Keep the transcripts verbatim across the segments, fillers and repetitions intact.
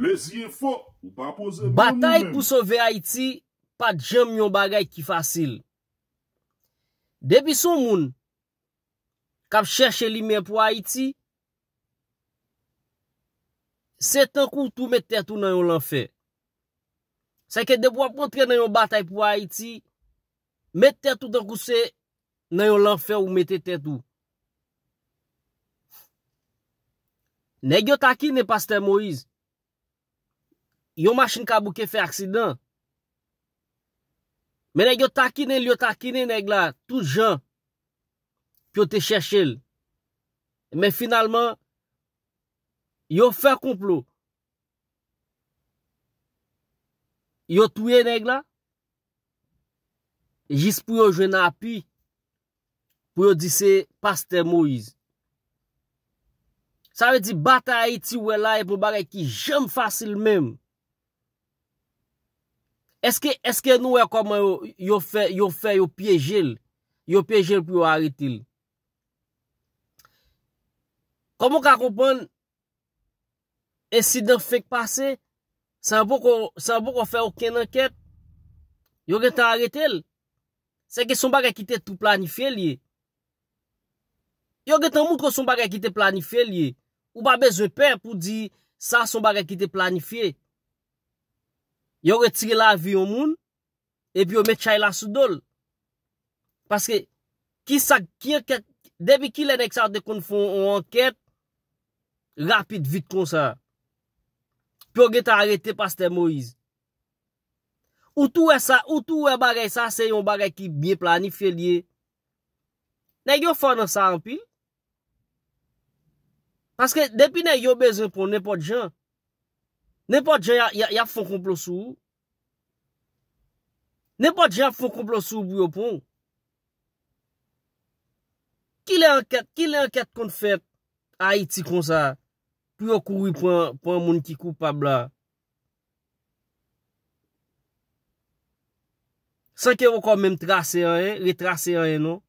Lezi Enfo, ou pa poze bò nou menm. Batay pou sove Ayiti pa t janm yon bagay ki fasil. Depi s on moun k ap chèche limyè pou Ayiti, se tankou w tou met tèt ou nan yon lanfè. Sèke depi w ap rantre nan yon batay pou Ayiti, met tèt ou tankou se nan yon lanfè ou mete tèt ou. Nèg yo takinen Pastè Moyiz. Yon machin ka bouke fè aksidan. Men nèg yo takinen l, yo takinen nèg la tout jan pou yo te chèche l. Men finalman, yo fè konplo. Yo touye nèg la jis pou yo jwenn api, pou yo di se Pastè Moyiz. Sa vle di batay Ayiti ou wè la e pa yon bagay ki janm fasil menm. Èske, èske nou wè kòman yo, yo fè, yo fè, yo pyeje l? Yo pyeje l pou yo arete l. Kòman w ka konprann ensidan fenk pase, san poko, san poko fè okenn ankèt, yo gentan arete l? Sèke s on bagay ki te tou planifye l ye. Yo gentan moutre w s on bagay ki te planifye l ye. Ou pa bezwen pè pou di sa s on bagay ki te planifye. Yo retire lavi yon moun, epi yo met chay la sou do l. Paske, ki sa, ki ankèt, depi kilè nèg sa yo te konn fè yon ankèt rapid vit konsa? Pou yo gentan arete Pastè Moyiz. Ou tou wè sa, ou tou wè bagay sa, se yon bagay ki byen planifye l ye. Nèg yo fò nan sa anpil. Paske depi nèg yo bezwen pran w nenpòt jan, nenpòt jan y a, y a, y ap fè yon konplo sou ou. Nenpòt jan y ap fè yon konplo sou ou pou yo pran w. Kilè ankèt, kilè ankèt konn fèt Ayiti konsa pou yo kouri pran, pran moun ki koupab la? San ke yo poko menm trase anyen, retrase anyen non.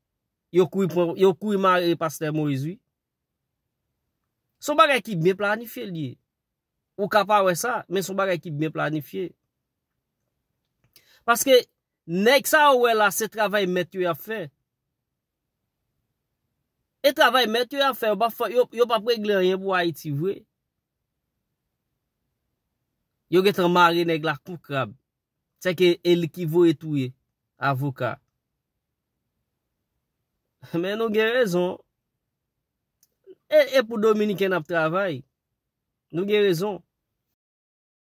Yo kouri pran, yo kouri mare Pastè Moyiz wi. S on bagay ki byen planifye l ye. Ou ka pa wè sa, men s on bagay ki byen planifye. Paske nèg sa yo wè la, se travay mèt yo y ap fè. E travay mèt yo y ap fè, yo p ap fè, yo, yo p ap regle anyen pou Ayiti vre. Yo gentan mare nèg la kou krab. Sèke e li ki voye touye avoka. Men nou gen rezon. E, e pou Dominiken n ap travay. Nou gen rezon.